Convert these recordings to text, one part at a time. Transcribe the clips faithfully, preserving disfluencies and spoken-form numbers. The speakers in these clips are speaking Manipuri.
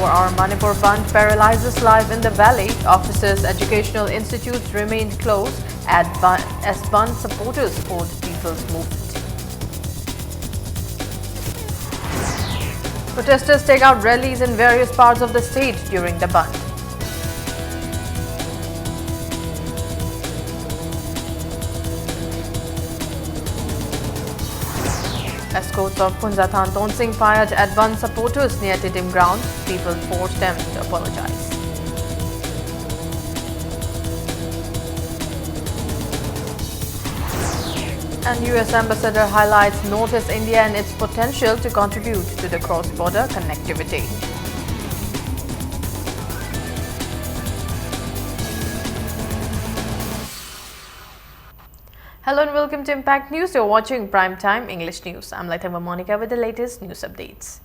Our Manipur Bandh paralyzes life in the valley. Offices, educational institutes remained closed at Ba- as Bandh supporters support people's movement. Protesters take out rallies in various parts of the state during the Bandh. Escorts of Phunzathan Tonsing fired at Bandh supporters near Tiddim ground. People forced them to apologize. And U S ambassador highlights Northeast India and its potential to contribute to the cross-border connectivity. Hello and welcome to Impact News. You're watching Prime Time English News. I'm Lathema Monica with the latest news updates.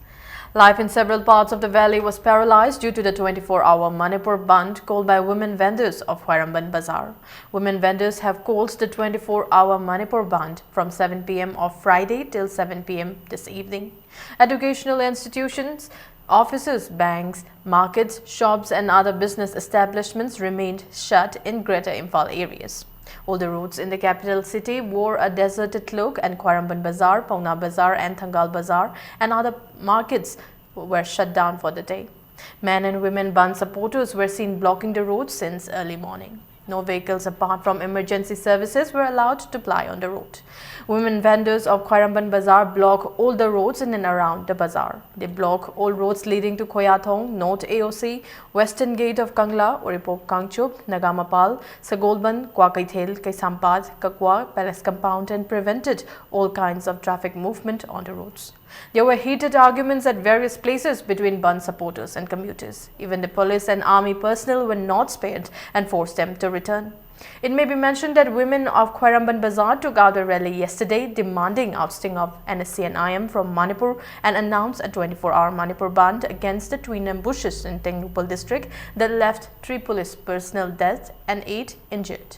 Life in several parts of the valley was paralyzed due to the twenty-four hour Manipur Bandh called by women vendors of Khwairamband Bazaar. Women vendors have called the twenty-four hour Manipur Bandh from seven p m of Friday till seven p m this evening. Educational institutions, offices, banks, markets, shops, and other business establishments remained shut in Greater Imphal areas. All the roads in the capital city wore a deserted look, and Khwairamband Bazaar, Paona Bazaar, and Thangal Bazaar, and other markets were shut down for the day. Men and women Bandh supporters were seen blocking the road since early morning. No vehicles apart from emergency services were allowed to ply on the road. Women vendors of Khwairamband Bazaar block all the roads in and around the bazaar. They block all roads leading to Khoyathong, North A O C, Western Gate of Kangla, Uripok Kangchup, Nagamapal, Sagolband, Kwakeithel, Kaisampat, Kakwa, Palace Compound, and prevented all kinds of traffic movement on the roads. There were heated arguments at various places between Bandh supporters and commuters. Even the police and army personnel were not spared and forced them to return. It may be mentioned that women of Khwairamband Bazaar took out a rally yesterday demanding ousting of N S C N I M from Manipur and announced a twenty-four hour Manipur Bandh against the twin ambushes in Tengnoupal district that left three police personnel dead and eight injured.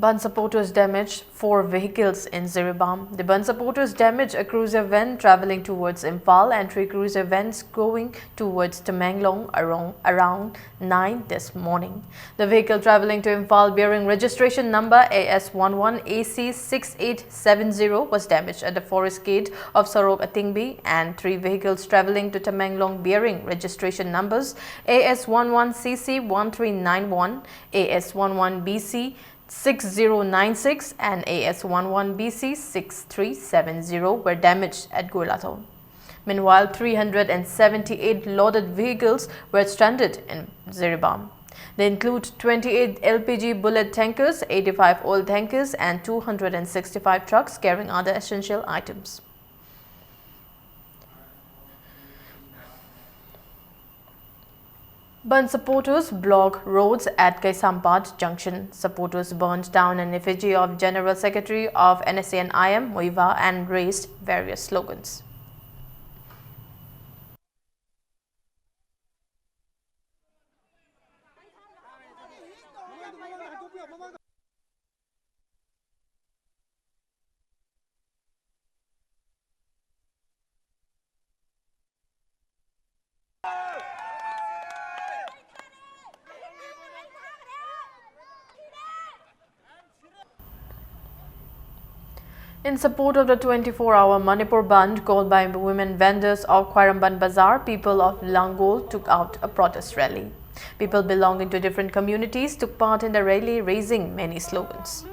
Bandh supporters damage four vehicles in Jiribam. The Bandh supporters damage a cruiser van traveling towards Imphal and three cruiser vans going towards Tamenglong around, around nine this morning. The vehicle traveling to Imphal bearing registration number A S one one A C six eight seven zero was damaged at the forest gate of Sorok Atingbi, and three vehicles traveling to Tamenglong bearing registration numbers A S one one C C one three nine one, A S one one B C six zero nine six and A S one one B C six three seven zero were damaged at Gurlathon. Meanwhile, three hundred and seventy-eight loaded vehicles were stranded in Jiribam. They include twenty-eight L P G bullet tankers, eighty-five oil tankers, and two hundred and sixty-five trucks carrying other essential items. Bandh supporters block roads at Kaisampad junction. Supporters burned down an effigy of General Secretary of N S C N I M, Muivah, and raised various slogans. In support of the twenty-four hour Manipur Bandh called by women vendors of Khwairamband Bazar, people of Langol took out a protest rally. People belonging to different communities took part in the rally, raising many slogans.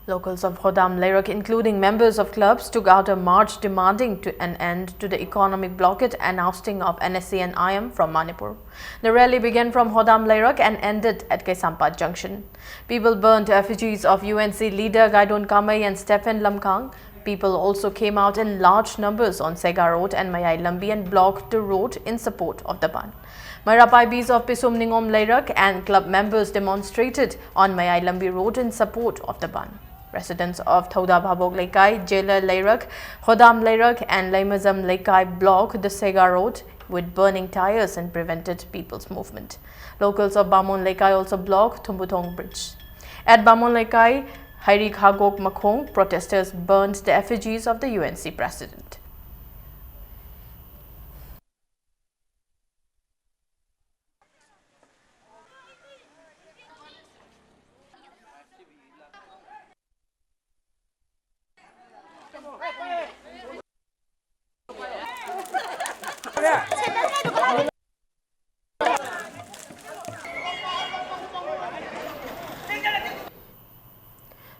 Locals of Hodam Leirak, including members of clubs, took out a march demanding to an end to the economic blockade and ousting of N S C N I M from Manipur. The rally began from Hodam Leirak and ended at Kaisampat Junction. People burned effigies of U N C leader Gaidon Kamei and Stephen Lamkang. People also came out in large numbers on Sega Road and Mayai Lambi and blocked the road in support of the bandh. Maira Paibis of Pisum Ningom Leirak and club members demonstrated on Mayai Lambi Road in support of the bandh. Residents of Thauda Bhabok Leikai, Jela Leirak, Hodam Leirak, and Laimazam Leikai blocked the Sega Road with burning tires and prevented people's movement. Locals of Bamon Leikai also blocked Thumbuthong Bridge. At Bamon Leikai, Hairi Khagok Makhong, protesters burned the effigies of the U N C president.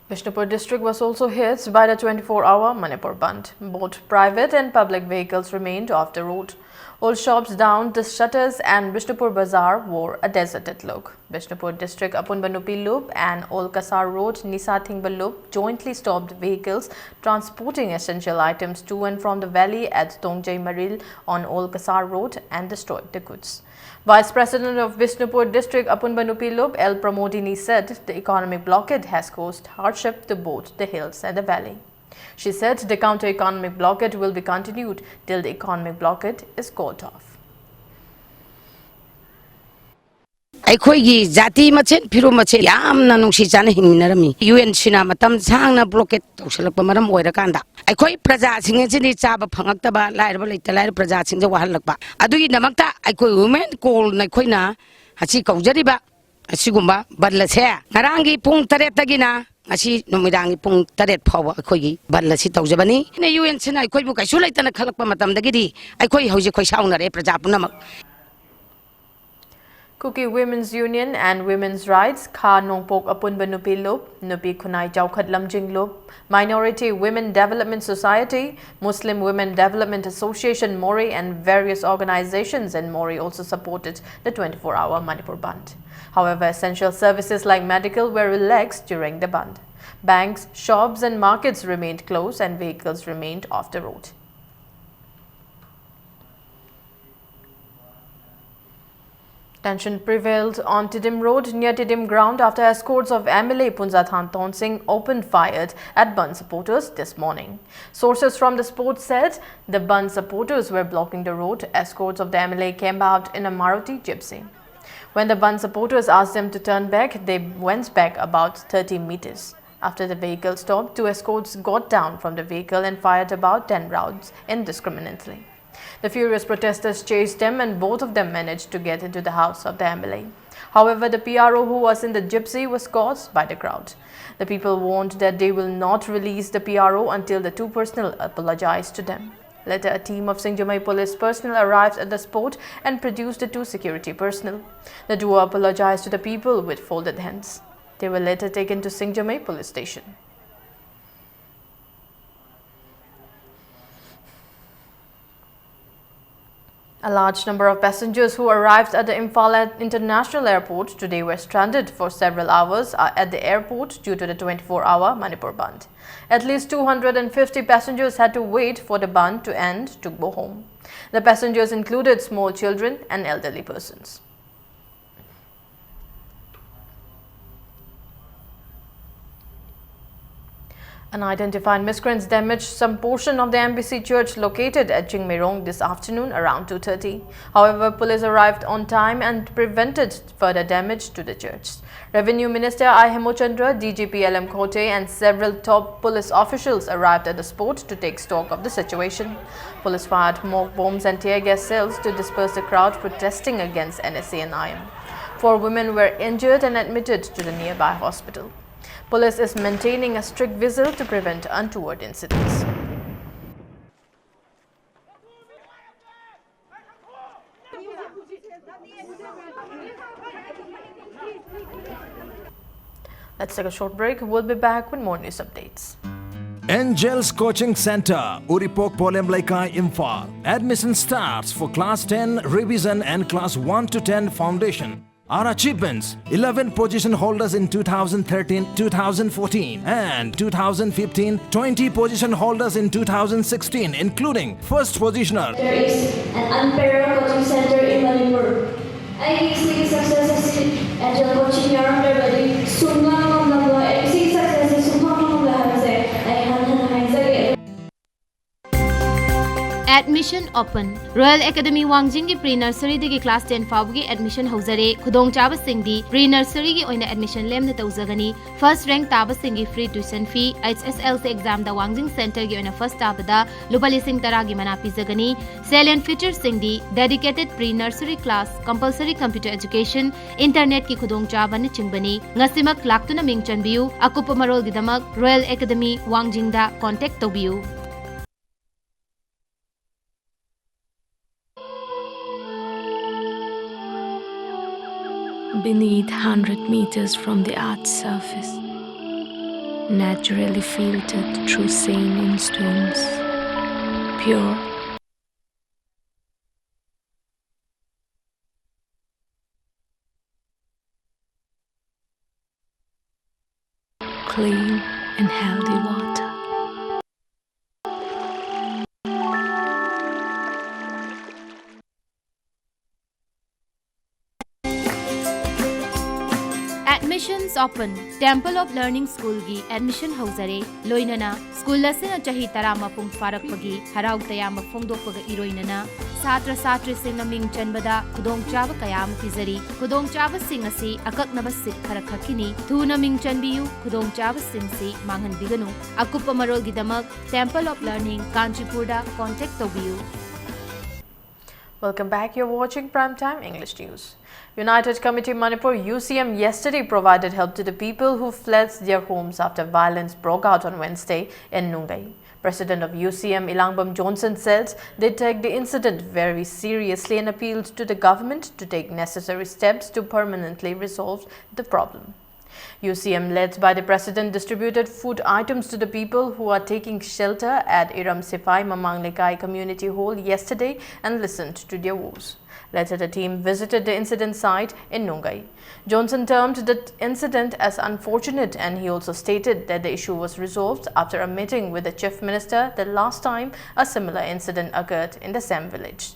Bishnupur district was also hit by the twenty-four hour Manipur bandh. Both private and public vehicles remained off the road. All shops down the shutters and Bishnupur Bazaar wore a deserted look. Bishnupur district Apunba Nupi Lup and Old Kasar Road Nisa Thingba Lup jointly stopped vehicles transporting essential items to and from the valley at Tongjai Maril on Old Kasar Road and destroyed the goods. Vice President of Bishnupur District Apunba Nupi Lup, L Pramodini, said the economic blockade has caused hardship to both the hills and the valley. She said the counter-economic blockade will be continued till the economic blockade is called off. ꯑꯩꯈꯣꯏꯒꯤ ꯖꯥꯇꯤ ꯃꯁꯦꯟ ꯐꯤꯔꯨꯞ ꯃꯁꯦꯟ ꯌꯥꯝꯅ ꯅꯨꯡꯁꯤ ꯆꯥꯟꯅ ꯍꯤꯡꯃꯤꯟꯅꯔꯝꯃꯤ꯫ ꯌꯨ ꯑꯦꯟ ꯁꯤꯅ ꯃꯇꯝ ꯁꯥꯡꯅ ꯕ꯭ꯂꯣꯀꯦꯠ ꯇꯧꯁꯤꯜꯂꯛꯄ ꯃꯔꯝ ꯑꯣꯏꯔꯀꯥꯟꯗ ꯑꯩꯈꯣꯏ ꯄ꯭ꯔꯖꯥꯁꯤꯡ ꯑꯁꯤꯗꯤ ꯆꯥꯕ ꯐꯪꯉꯛꯇꯕ, ꯂꯥꯏꯔꯕ ꯂꯩꯇ ꯂꯥꯏꯔ ꯄ꯭ꯔꯖꯥꯁꯤꯡꯗ ꯋꯥꯍꯜꯂꯛꯄ꯫ ꯑꯗꯨꯒꯤꯗꯃꯛꯇ ꯑꯩꯈꯣꯏ ꯋꯨꯃꯦꯟ ꯀꯣꯜꯅ ꯑꯩꯈꯣꯏꯅ ꯑꯁꯤ ꯀꯧꯖꯔꯤꯕ ꯑꯁꯤꯒꯨꯝꯕ ꯕꯟ ꯑꯁꯦ ꯉꯔꯥꯡꯒꯤ ꯄꯨꯡ ꯇꯔꯦꯠꯇꯒꯤꯅ ꯉꯁꯤ ꯅꯨꯃꯤꯗꯥꯡꯒꯤ ꯄꯨꯡ ꯇꯔꯦꯠ ꯐꯥꯎꯕ ꯑꯩꯈꯣꯏꯒꯤ ꯕꯟ ꯑꯁꯤ ꯇꯧꯖꯕꯅꯤ꯫ ꯌꯨ ꯑꯦꯟ ꯁꯤꯅ ꯑꯩꯈꯣꯏꯕꯨ ꯀꯩꯁꯨ ꯂꯩꯇꯅ ꯈꯜꯂꯛꯄ ꯃꯇꯝꯗꯒꯤꯗꯤ ꯑꯩꯈꯣꯏ ꯍꯧꯖꯤꯛ ꯈꯣꯏꯁꯥꯎꯅꯔꯦ ꯄ꯭ꯔꯖꯥ ꯄꯨꯝꯅꯃꯛ꯫ Kuki Women's Union and Women's Rights, Kha Nongpok Apunba Nupi Lup, Nupi Khunai Chaukat Lamjing Lup, Minority Women Development Society, Muslim Women Development Association Moreh, and various organizations in Moreh also supported the twenty-four hour Manipur bandh. However, essential services like medical were relaxed during the bandh. Banks, shops, and markets remained closed, and vehicles remained off the road. Tension prevailed on Tiddim Road near Tiddim Ground after escorts of M L A Punzathan Tonsing opened fire at bandh supporters this morning. Sources from the spot said the bandh supporters were blocking the road. Escorts of the M L A came out in a Maruti Gypsy. When the bandh supporters asked them to turn back, they went back about thirty meters. After the vehicle stopped, two escorts got down from the vehicle and fired about ten rounds indiscriminately. The furious protesters chased them, and both of them managed to get into the house of the M L A. However, the P R O who was in the Gypsy was caught by the crowd. The people warned that they will not release the P R O until the two personnel apologize to them. Later, a team of Singjamei police personnel arrived at the spot and produced the two security personnel. The duo apologized to the people with folded hands. They were later taken to Singjamei police station. A large number of passengers who arrived at the Imphal International Airport today were stranded for several hours, uh, at the airport due to the twenty-four hour Manipur bandh. At least two hundred fifty passengers had to wait for the bandh to end to go home. The passengers included small children and elderly persons. Unidentified miscreants damaged some portion of the M B C church located at Chingmeirong this afternoon around two thirty. However, police arrived on time and prevented further damage to the church. Revenue Minister I Hemochandra, D G P L M Khote, and several top police officials arrived at the spot to take stock of the situation. Police fired mock bombs and tear gas shells to disperse the crowd protesting against N S C N I M. Four women were injured and admitted to the nearby hospital. Police is maintaining a strict vigil to prevent untoward incidents. Let's take a short break. We'll be back with more news updates. Angels Coaching Center, Uripok Polem Leikai, Imphal. Admission starts for class ten revision and class one to ten foundation. Our achievements: eleven position holders in two thousand thirteen, two thousand fourteen, and two thousand fifteen, twenty position holders in two thousand sixteen, including first positioner. There is an unparalleled coaching center in Manipur. ꯑꯩꯒꯤ ꯁꯤꯒꯤ success ꯑꯁꯤ Angel Coaching ꯌꯥꯎꯔꯝꯗ꯭ꯔꯕꯗꯤ ꯁꯨꯡꯉꯝ ꯉꯝꯂꯝꯂꯣꯏ꯫ ꯑꯩ ꯁꯤꯒꯤ success ꯑꯁꯤ ꯁꯨꯡꯐꯪ ꯐꯪꯂꯣꯏ ꯍꯥꯏꯕꯁꯦ ꯑꯩ ꯍꯟꯅ ꯍꯟꯅ ꯍꯥꯏꯖꯒꯦ꯫ Admission open. Royal Academy ꯋꯥꯡꯖꯤꯡꯒꯤ pre nurseryꯗꯒꯤ class ten ꯐꯥꯎꯕꯒꯤ admission ꯍꯧꯖꯔꯦ꯫ ꯈꯨꯗꯣꯡꯆꯥꯕꯁꯤꯡꯗꯤ: pre nurseryꯒꯤ ꯑꯣꯏꯅ admission ꯂꯦꯝꯅ ꯇꯧꯖꯒꯅꯤ꯫ First rank ꯇꯥꯕꯁꯤꯡꯒꯤ free tuition fee, H S L C examꯗ ꯋꯥꯡꯖꯤꯡ centerꯒꯤ ꯑꯣꯏꯅ first ꯇꯥꯕꯗ ꯂꯨꯄꯥ ꯂꯤꯁꯤꯡ ꯇꯔꯥꯒꯤ ꯃꯅꯥ ꯄꯤꯖꯒꯅꯤ꯫ Salient featuresꯁꯤꯡꯗꯤ dedicated pre nursery class, compulsory computer education, internetꯀꯤ ꯈꯨꯗꯣꯡꯆꯥꯕꯅꯆꯤꯡꯕꯅꯤ꯫ ꯉꯁꯤꯃꯛ ꯂꯥꯛꯇꯨꯅ ꯃꯤꯡ ꯆꯟꯕꯤꯌꯨ꯫ ꯑꯀꯨꯞꯄ ꯃꯔꯣꯜꯒꯤꯗꯃꯛ Royal Academy ꯋꯥꯡꯖꯤꯡꯗ contact ꯇꯧꯕꯤꯌꯨ꯫ Beneath, hundred meters from the earth's surface, naturally filtered through saline streams, pure, clean and healthy water. Admissions open. Temple of Learning Schoolꯒꯤ admission ꯍꯧꯖꯔꯦ꯫ ꯂꯣꯏꯅꯅ school ꯑꯁꯤꯅ ꯆꯍꯤ ꯇꯔꯥ ꯃꯄꯨꯡ ꯐꯥꯔꯛꯄꯒꯤ ꯍꯔꯥꯎ ꯇꯌꯥꯝꯕ ꯐꯣꯡꯗꯣꯛꯄꯒ ꯏꯔꯣꯏꯅꯅ ꯁꯥꯇ꯭ꯔ ꯁꯥꯇ꯭ꯔꯤꯁꯤꯡꯅ ꯃꯤꯡ ꯆꯟꯕꯗ ꯈꯨꯗꯣꯡꯆꯥꯕ ꯀꯌꯥ ꯑꯃ ꯄꯤꯖꯔꯤ꯫ ꯈꯨꯗꯣꯡꯆꯥꯕꯁꯤꯡ ꯑꯁꯤ ꯑꯀꯛꯅꯕ seat ꯈꯔꯈꯛꯀꯤꯅꯤ꯫ ꯊꯨꯅ ꯃꯤꯡ ꯆꯟꯕꯤꯌꯨ, ꯈꯨꯗꯣꯡꯆꯥꯕꯁꯤꯡꯁꯤ ꯃꯥꯡꯍꯟꯕꯤꯒꯅꯨ꯫ ꯑꯀꯨꯞꯄ ꯃꯔꯣꯜꯒꯤꯗꯃꯛ Temple of Learning, ꯀꯥꯟꯆꯤꯄꯨꯔꯗ contact ꯇꯧꯕꯤꯌꯨ꯫ Welcome back. You're watching Prime Time English News. United Committee Manipur, U C M, yesterday provided help to the people who fled their homes after violence broke out on Wednesday in Nungay. President of U C M, Ilangbam Johnson, said they take the incident very seriously and appealed to the government to take necessary steps to permanently resolve the problem. U C M, led by the president, distributed food items to the people who are taking shelter at Iram Sipai Mamang Lekai Community Hall yesterday and listened to their woes. Later, the team visited the incident site in Nungai. Johnson termed the incident as unfortunate, and he also stated that the issue was resolved after a meeting with the chief minister the last time a similar incident occurred in the same village.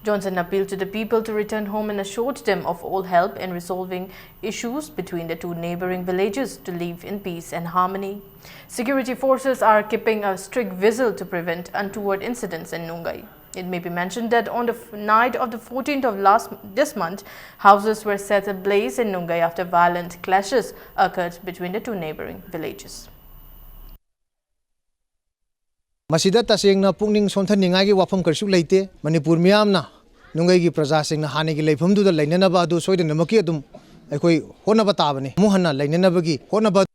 Johnson appealed to the people to return home and assured them of all help in resolving issues between the two neighboring villages to live in peace and harmony. Security forces are keeping a strict vigil to prevent untoward incidents in Nungai. It may be mentioned that on the f- night of the fourteenth of last this month, houses were set ablaze in Nungai after violent clashes occurred between the two neighboring villages. ꯃꯁꯤꯗ ꯇꯁꯦꯡꯅ ꯄꯨꯛꯅꯤꯡ ꯁꯣꯟꯊꯅꯤꯡꯉꯥꯏꯒꯤ ꯋꯥꯐꯝ ꯀꯔꯤꯁꯨ ꯂꯩꯇꯦ꯫ ꯃꯅꯤꯄꯨꯔ ꯃꯤꯌꯥꯝꯅ ꯅꯨꯡꯒꯩꯒꯤ ꯄ꯭ꯔꯖꯥꯁꯤꯡꯅ ꯍꯥꯟꯅꯒꯤ ꯂꯩꯐꯝꯗꯨꯗ ꯂꯩꯅꯅꯕ ꯑꯗꯨ ꯁꯣꯏꯗꯅꯃꯛꯀꯤ ꯑꯗꯨꯝ ꯑꯩꯈꯣꯏ ꯍꯣꯠꯅꯕ ꯇꯥꯕꯅꯤ꯫ ꯑꯃꯨꯛ ꯍꯟꯅ ꯂꯩꯅꯅꯕꯒꯤ ꯍꯣꯠꯅꯕ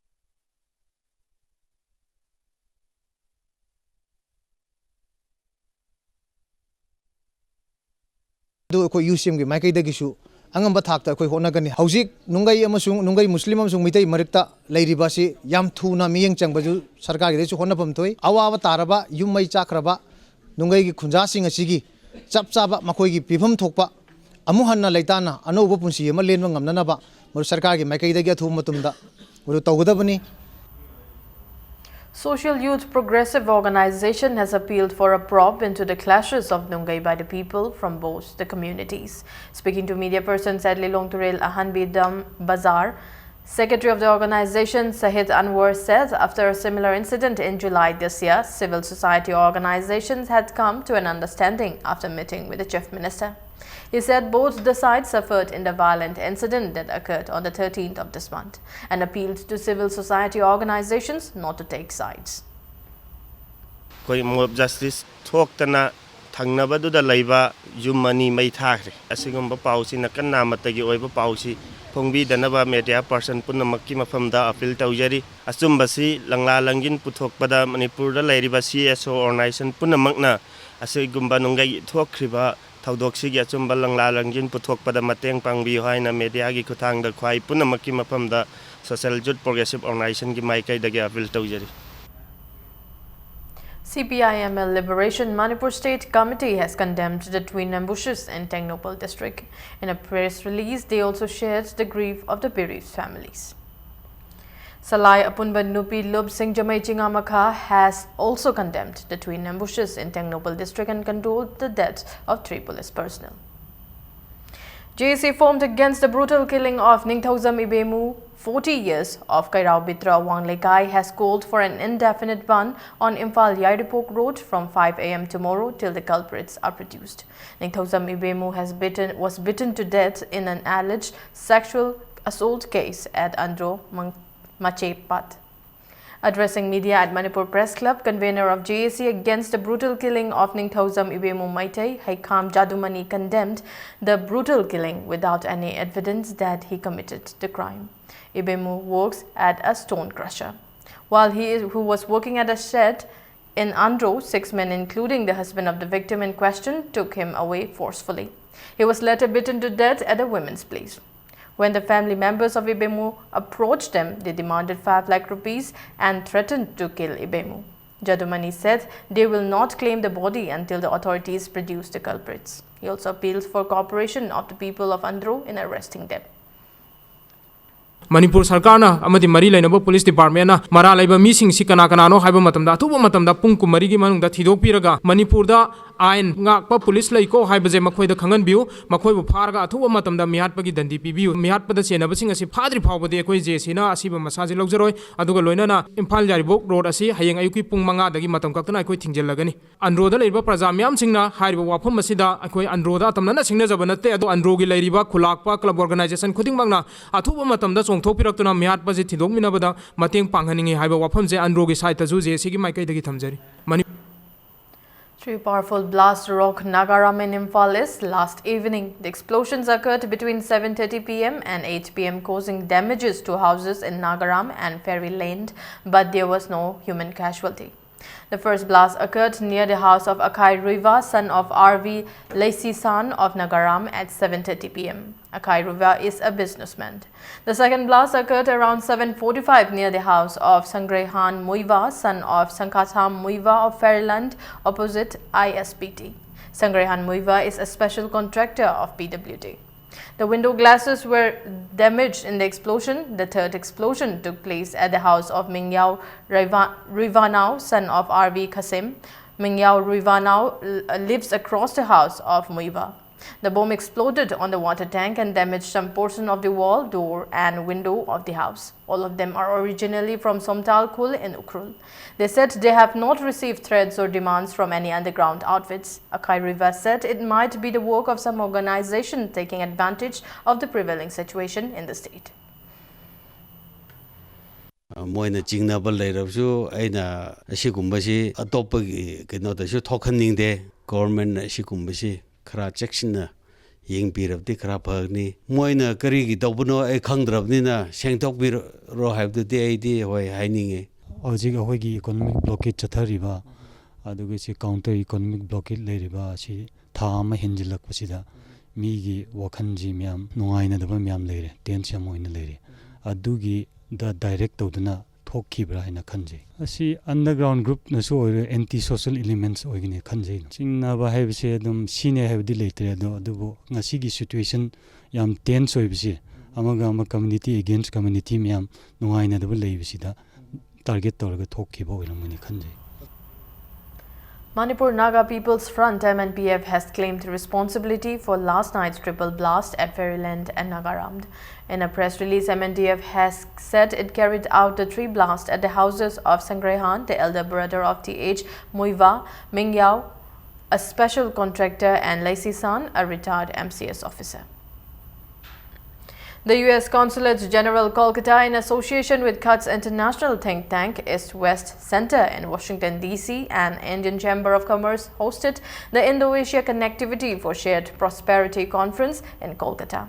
ꯑꯗꯨ ꯑꯩꯈꯣꯏ ꯌꯨ ꯁꯤ ꯑꯦꯝꯒꯤ ꯃꯥꯏꯀꯩꯗꯒꯤꯁꯨ ꯑꯉꯝꯕ ꯊꯥꯛꯇ ꯑꯩꯈꯣꯏ ꯍꯣꯠꯅꯒꯅꯤ꯫ ꯍꯧꯖꯤꯛ ꯅꯨꯡꯒꯩ ꯑꯃꯁꯨꯡ ꯅꯨꯡꯒꯩ ꯃꯨꯁꯂꯤꯝ ꯑꯃꯁꯨꯡ ꯃꯤꯇꯩ ꯃꯔꯛꯇ ꯂꯩꯔꯤꯕ ꯑꯁꯤ ꯌꯥꯝ ꯊꯨꯅ ꯃꯤꯠꯌꯦꯡ ꯆꯪꯕꯁꯨ ꯁꯔꯀꯥꯔꯒꯤꯗꯩꯁꯨ ꯍꯣꯠꯅꯐꯝ ꯊꯣꯛꯏ꯫ ꯑꯋꯥꯕ ꯇꯥꯔꯕ, ꯌꯨꯝ ꯃꯩ ꯆꯥꯛꯈ꯭ꯔꯕ ꯅꯨꯡꯒꯩꯒꯤ ꯈꯨꯟꯖꯥꯁꯤꯡ ꯑꯁꯤꯒꯤ ꯆꯞ ꯆꯥꯕ ꯃꯈꯣꯏꯒꯤ ꯄꯤꯐꯝ ꯊꯣꯛꯄ ꯑꯃꯨꯛ ꯍꯟꯅ ꯂꯩꯇꯥꯅ ꯑꯅꯧꯕ ꯄꯨꯟꯁꯤ ꯑꯃ ꯂꯦꯟꯕ ꯉꯝꯅꯅꯕ ꯃꯔꯨꯞ ꯁꯔꯀꯥꯔꯒꯤ ꯃꯥꯏꯀꯩꯗꯒꯤ ꯑꯊꯨꯕ ꯃꯇꯝꯗ ꯃꯗꯨ ꯇꯧꯒꯗꯕꯅꯤ꯫ Social Youth Progressive Organization has appealed for a probe into the clashes of Nungai by the people from both the communities. Speaking to media persons at Lilong Turel Ahanbi Dam Bazar, secretary of the organization Sahid Anwar said after a similar incident in July this year, civil society organizations had come to an understanding after meeting with the chief minister. He said both the sides suffered in the violent incident that occurred on the thirteenth of this month and appealed to civil society organizations not to take sides. ꯑꯩꯈꯣꯏ ꯃꯣꯕ ꯖꯁꯇꯤꯁ ꯊꯣꯛꯇꯅ ꯊꯪꯅꯕꯗꯨꯗ ꯂꯩꯕ ꯌꯨꯝ ꯑꯅꯤ ꯃꯩ ꯊꯥꯈ꯭ꯔꯦ꯫ ꯑꯁꯤꯒꯨꯝꯕ ꯄꯥꯎꯁꯤ ꯅꯥꯀꯟ ꯅꯥꯝꯃꯠꯇꯒꯤ ꯑꯣꯏꯕ ꯄꯥꯎꯁꯤ ꯐꯣꯡꯕꯤꯗꯅꯕ ꯃꯦꯗꯤꯌꯥ ꯄꯥꯔꯁꯟ ꯄꯨꯝꯅꯃꯛꯀꯤ ꯃꯐꯝꯗ ꯑꯄꯤꯜ ꯇꯧꯖꯔꯤ꯫ ꯑꯆꯨꯝꯕꯁꯤ ꯂꯪꯂꯥ ꯂꯪꯒꯤꯟ ꯄꯨꯊꯣꯛꯄꯗ ꯃꯅꯤꯄꯨꯔꯗ ꯂꯩꯔꯤꯕ ꯁꯤ ꯑꯦꯁ ꯑꯣ ꯑꯣꯔꯒꯅꯥꯏꯖꯦꯁꯟ ꯄꯨꯝꯅꯃꯛꯅ ꯑꯁꯤꯒꯨꯝꯕ ꯅꯨꯡꯒꯩ ꯊꯣꯛꯈ꯭ꯔꯤꯕ ꯊꯧꯗꯣꯛꯁꯤꯒꯤ ꯑꯆꯨꯝꯕ ꯂꯪꯂꯥ ꯂꯪꯖꯤꯟ ꯄꯨꯊꯣꯛꯄꯗ ꯃꯇꯦꯡ ꯄꯥꯡꯕꯤꯌꯨ ꯍꯥꯏꯅ ꯃꯦꯗꯤꯌꯥꯒꯤ ꯈꯨꯠꯊꯥꯡꯗ ꯈ꯭ꯋꯥꯏ ꯄꯨꯝꯅꯃꯛꯀꯤ ꯃꯐꯝꯗ ꯁꯣꯁꯦꯜ ꯖꯨꯠ ꯄ꯭ꯔꯣꯒ꯭ꯔꯦꯁꯤꯞ ꯑꯣꯔꯒꯅꯥꯏꯖꯦꯁꯟꯒꯤ ꯃꯥꯏꯀꯩꯗꯒꯤ ꯑꯄꯤꯜ ꯇꯧꯖꯔꯤ꯫ C P I M L Liberation Manipur State Committee has condemned the twin ambushes in Tengnoupal district. In a press release, they also shared the grief of the bereaved families. Salai Apunba Nupi Lup Singh Jamei Chingamakha has also condemned the twin ambushes in Tengnoupal district and condoled the death of three police personnel. J A C formed against the brutal killing of Ningthoujam Ibemu, forty years, of Kairao Bitra Wangleikai has called for an indefinite ban on Imphal Yairipok Road from five a m tomorrow till the culprits are produced. Ningthoujam Ibemu has bitten, was beaten to death in an alleged sexual assault case at Andro Mang-, Machepat. Addressing media at Manipur Press Club, convener of J A C against the brutal killing of Ningthoujam Ibemu Maitei, Haikham Jadumani, condemned the brutal killing without any evidence that he committed the crime. Ibemu works at a stone crusher. While he is, who was working at a shed in Andro, six men, including the husband of the victim in question, took him away forcefully. He was later beaten to death at a women's place. When the family members of Ibemu approached them, they demanded five lakh rupees and threatened to kill Ibemu. Jadumani said they will not claim the body until the authorities produce the culprits. He also appealed for cooperation of the people of Andro in arresting them. Manipur ꯁꯔꯀꯥꯔꯅ ꯑꯃꯗꯤ ꯃꯔꯤ ꯂꯩꯅꯕ ꯄꯨꯂꯤꯁ ꯗꯤꯄꯥꯔꯠꯃꯦꯟꯅ ꯃꯔꯥꯜ ꯂꯩꯕ ꯃꯤꯁꯤꯡꯁꯤ ꯀꯅꯥ ꯀꯅꯥꯅꯣ ꯍꯥꯏꯕ ꯃꯇꯝꯗ ꯑꯊꯨꯕ ꯃꯇꯝꯗ ꯄꯨꯡ ꯀꯨꯟꯃꯔꯤꯒꯤ ꯃꯅꯨꯡꯗ ꯊꯤꯗꯣꯛꯄꯤꯔꯒ ꯃꯅꯤꯄꯨꯔꯗ ꯑꯥꯏꯟ ꯉꯥꯛꯄ ꯄꯨꯂꯤꯁ ꯂꯩꯀꯣ ꯍꯥꯏꯕꯁꯦ ꯃꯈꯣꯏꯗ ꯈꯪꯍꯟꯕꯤꯌꯨ꯫ ꯃꯈꯣꯏꯕꯨ ꯐꯥꯔꯒ ꯑꯊꯨꯕ ꯃꯇꯝꯗ ꯃꯤꯍꯥꯠꯄꯒꯤ ꯗꯟꯗꯤ ꯄꯤꯕꯤꯌꯨ꯫ ꯃꯤꯍꯥꯠꯄꯗ ꯆꯦꯟꯅꯕꯁꯤꯡ ꯑꯁꯤ ꯐꯥꯗ꯭ꯔꯤ ꯐꯥꯎꯕꯗꯤ ꯑꯩꯈꯣꯏ ꯖꯦ ꯁꯤꯅ ꯑꯁꯤꯕ ꯃꯁꯥꯁꯤ ꯂꯧꯖꯔꯣꯏ꯫ ꯑꯗꯨꯒ ꯂꯣꯏꯅꯅ ꯏꯝꯐꯥꯜ ꯌꯥꯏꯔꯤꯄꯣꯛ ꯔꯣꯗ ꯑꯁꯤ ꯍꯌꯦꯡ ꯑꯌꯨꯛꯀꯤ ꯄꯨꯡ ꯃꯉꯥꯗꯒꯤ ꯃꯇꯝ ꯀꯛꯇꯅ ꯑꯩꯈꯣꯏ ꯊꯤꯡꯖꯤꯜꯂꯒꯅꯤ꯫ ꯑꯟꯗ꯭ꯔꯣꯗ ꯂꯩꯔꯤꯕ ꯄ꯭ꯔꯖꯥ ꯃꯤꯌꯥꯝꯁꯤꯡꯅ ꯍꯥꯏꯔꯤꯕ ꯋꯥꯐꯝ ꯑꯁꯤꯗ ꯑꯩꯈꯣꯏ ꯑꯟꯗ꯭ꯔꯣꯗ ꯑꯇꯝꯅꯅ ꯁꯤꯡꯅꯖꯕ ꯅꯠꯇꯦ, ꯑꯗꯣ ꯑꯟꯗ꯭ꯔꯣꯒꯤ ꯂꯩꯔꯤꯕ ꯈꯨꯂꯥꯛꯄ ꯀ꯭ꯂꯕ ꯑꯣꯔꯒꯅꯥꯏꯖꯦꯁꯟ ꯈꯨꯗꯤꯡꯃꯛꯅ ꯑꯊꯨꯕ ꯃꯇꯝꯗ ꯆꯣꯡꯊꯣꯛꯄꯤꯔꯛꯇꯨꯅ ꯃꯤꯍꯥꯠꯄꯁꯤ ꯊꯤꯗꯣꯛꯃꯤꯟꯅꯕꯗ ꯃꯇꯦꯡ ꯄꯥꯡꯍꯟꯅꯤꯡꯏ ꯍꯥꯏꯕ ꯋꯥꯐꯝꯁꯦ ꯑꯟꯗ꯭ꯔꯣꯒꯤ ꯁꯥꯏꯠꯇꯁꯨ ꯖꯦ ꯁꯤꯒꯤ ꯃꯥꯏꯀꯩꯗꯒꯤ ꯊꯝꯖꯔꯤ꯫ ꯃꯅꯤ- Three powerful blasts rocked Nagaram in Imphal East last evening. The explosions occurred between seven thirty p m and eight p m, causing damages to houses in Nagaram and Fairy Lane, but there was no human casualty. The first blast occurred near the house of Akhai Ruiva, son of R V Leisisan of Nagaram, at seven thirty p m. Akhai Ruiva is a businessman. The second blast occurred around seven forty-five near the house of Sangrehan Muiva, son of Sankatham Muiva of Fairyland, opposite I S B T. Sangrehan Muiva is a special contractor of P W D. The window glasses were damaged in the explosion. The third explosion took place at the house of Mingyao Ruiva- Ruivanao, son of R V Kasim. Mingyao Ruivanao l- lives across the house of Muiva. The bomb exploded on the water tank and damaged some portion of the wall, door, and window of the house. All of them are originally from Somtal Khul in Ukhrul. They said they have not received threats or demands from any underground outfits. Akhai Ruiva said it might be the work of some organization taking advantage of the prevailing situation in the state. ꯃꯣꯏꯅ ꯆꯤꯡꯅꯕ ꯂꯩꯔꯕꯁꯨ ꯑꯩꯅ ꯑꯁꯤꯒꯨꯝꯕꯁꯤ ꯑꯇꯣꯞꯄꯒꯤ ꯀꯩꯅꯣꯗꯁꯨ ꯊꯣꯛꯍꯟꯅꯤꯡꯗꯦ꯫ ꯒꯣꯔꯃꯦꯟꯅ ꯑꯁꯤꯒꯨꯝꯕꯁꯤ ꯈꯔ ꯆꯦꯛꯁꯤꯟꯅ ꯌꯦꯡꯕꯤꯔꯕꯗꯤ ꯈꯔ ꯐꯒꯅꯤ꯫ ꯃꯣꯏꯅ ꯀꯔꯤꯒꯤ ꯇꯧꯕꯅꯣ ꯑꯩ ꯈꯪꯗ꯭ꯔꯕꯅꯤꯅ ꯁꯦꯡꯗꯣꯛꯄꯤꯔꯣ ꯍꯥꯏꯕꯗꯨꯗꯤ ꯑꯩꯗꯤ ꯍꯣꯏ ꯍꯥꯏꯅꯤꯡꯉꯤ꯫ ꯍꯧꯖꯤꯛ ꯑꯩꯈꯣꯏꯒꯤ ꯏꯀꯣꯅꯣꯃꯤꯛ ꯕ꯭ꯂꯣꯀꯦꯠ ꯆꯠꯊꯔꯤꯕ, ꯑꯗꯨꯒ ꯁꯤ ꯀꯥꯎꯟꯇꯔ ꯏꯀꯣꯅꯣꯃꯤꯛ ꯕ꯭ꯂꯣꯀꯦꯠ ꯂꯩꯔꯤꯕ ꯑꯁꯤ ꯊꯥ ꯑꯃ ꯍꯦꯟꯖꯤꯜꯂꯛꯄꯁꯤꯗ ꯃꯤꯒꯤ ꯋꯥꯈꯜꯁꯤ ꯃꯌꯥꯝ ꯅꯨꯡꯉꯥꯏꯅꯗꯕ ꯃꯌꯥꯝ ꯂꯩꯔꯦ, ꯇꯦꯟꯁ ꯌꯥꯝ ꯑꯣꯏꯅ ꯂꯩꯔꯦ꯫ ꯑꯗꯨꯒꯤꯗ ꯗꯥꯏꯔꯦꯛ ꯇꯧꯗꯨꯅ ꯊꯣꯛꯈꯤꯕ꯭ꯔꯥ ꯍꯥꯏꯅ ꯈꯟꯖꯩ꯫ ꯑꯁꯤ ꯑꯟꯗꯔꯒ꯭ꯔꯥꯎꯟ ꯒ꯭ꯔꯨꯞꯅꯁꯨ ꯑꯣꯏꯔꯣꯏ, ꯑꯦꯟꯇꯤ ꯁꯣꯁꯦꯜ ꯏꯂꯤꯃꯦꯟꯠꯁ ꯑꯣꯏꯒꯅꯤ ꯈꯟꯖꯩ꯫ ꯆꯤꯡꯅꯕ ꯍꯥꯏꯕꯁꯦ ꯑꯗꯨꯝ ꯁꯤꯅꯦ ꯍꯥꯏꯕꯗꯤ ꯂꯩꯇ꯭ꯔꯦ, ꯑꯗꯣ ꯑꯗꯨꯕꯨ ꯉꯁꯤꯒꯤ ꯁꯤꯆꯨꯋꯦꯁꯟ ꯌꯥꯝ ꯇꯦꯟꯁ ꯑꯣꯏꯕꯁꯤ, ꯑꯃꯒ ꯑꯃ ꯀꯝꯃ꯭ꯌꯨꯅꯤꯇꯤ ꯑꯦꯒꯦꯟꯁ ꯀꯝꯃ꯭ꯌꯨꯅꯤꯇꯤ ꯃꯌꯥꯝ ꯅꯨꯡꯉꯥꯏꯅꯗꯕ ꯂꯩꯕꯁꯤꯗ ꯇꯥꯔꯒꯦꯠ ꯇꯧꯔꯒ ꯊꯣꯛꯈꯤꯕ ꯑꯣꯏꯔꯝꯒꯅꯤ ꯈꯟꯖꯩ꯫ Manipur Naga People's Front, M N P F, has claimed responsibility for last night's triple blast at Fairyland and Nagaram. In a press release, M N D F has said it carried out the three blasts at the houses of Sangrehan, the elder brother of Th Muiva, Mingyao, a special contractor, and Leisisan, a retired M C S officer. The U S Consulate General Kolkata, in association with Kutch International Think Tank East West Center in Washington, D C, and Indian Chamber of Commerce, hosted the Indo-Asia Connectivity for Shared Prosperity Conference in Kolkata.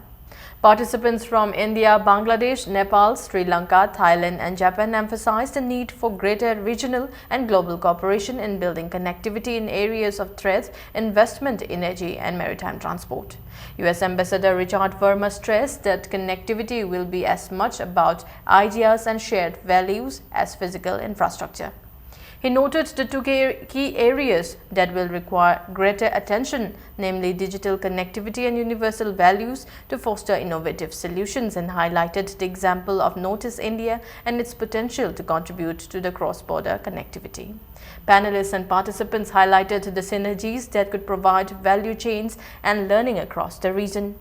Participants from India, Bangladesh, Nepal, Sri Lanka, Thailand, and Japan emphasized the need for greater regional and global cooperation in building connectivity in areas of trade, investment, energy, and maritime transport. U S Ambassador Richard Verma stressed that connectivity will be as much about ideas and shared values as physical infrastructure. He noted the two key key areas that will require greater attention, namely digital connectivity and universal values, to foster innovative solutions, and highlighted the example of Northeast India and its potential to contribute to the cross-border connectivity. Panelists and participants highlighted the synergies that could provide value chains and learning across the region.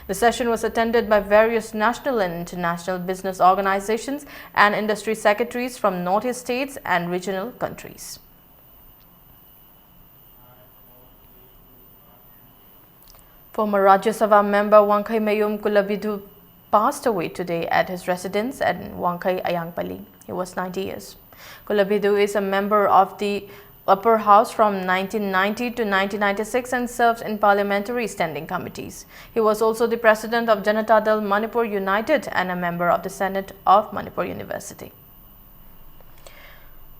The session was attended by various national and international business organizations and industry secretaries from Northeast states and regional countries. Former Rajya Sabha member Wangkheimayum Kulabhidhu passed away today at his residence at Wangkhei Ayangpali. He was ninety years. Kulabhidhu is a member of the Upper House from nineteen ninety to nineteen ninety-six and served in parliamentary standing committees. He was also the president of Janata Dal Manipur United and a member of the Senate of Manipur University.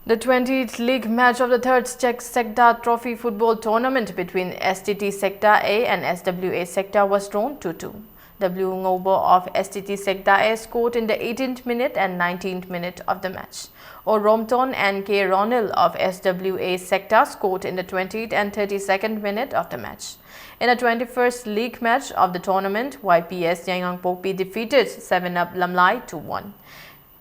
The twentieth league match of the third Sek- Sekta Trophy football tournament between S T T Sekta A and S W A Sekta was drawn two two. W Ngobo of S T T Sekta A scored in the eighteenth minute and nineteenth minute of the match. O Romton and K Ronil of S W A Sekta scored in the twentieth and thirty-second minute of the match. In the twenty-first league match of the tournament, Y P S Yaingangpokpi defeated Seven Up Lamlai two one.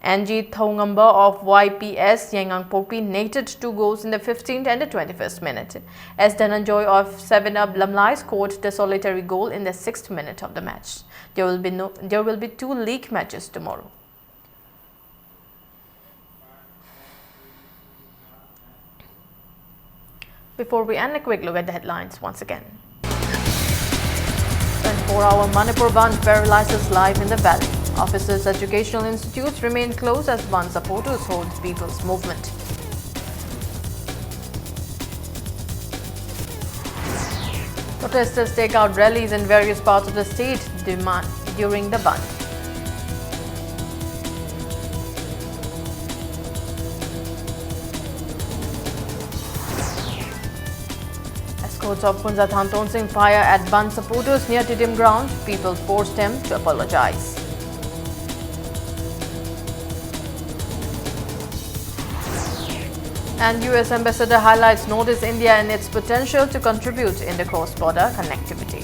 Angie Thongamba of Y P S Yaingangpokpi netted two goals in the fifteenth and the twenty-first minute, as Dhananjoy of Seven Up Lamlai scored the solitary goal in the sixth minute of the match. There will be no, there will be two league matches tomorrow. Before we end, a quick look at the headlines once again. Twenty-four hour Manipur Bandh paralyzes life in the valley. Offices, educational institutes remain closed as Bandh supporters hold people's movement. Protesters take out rallies in various parts of the state, demand, during the bandh. Escorts of Phunza Thantonsing fire at bandh supporters near Tiddim ground. People forced them to apologize. And U S ambassador highlights Northeast India and its potential to contribute in the cross-border connectivity.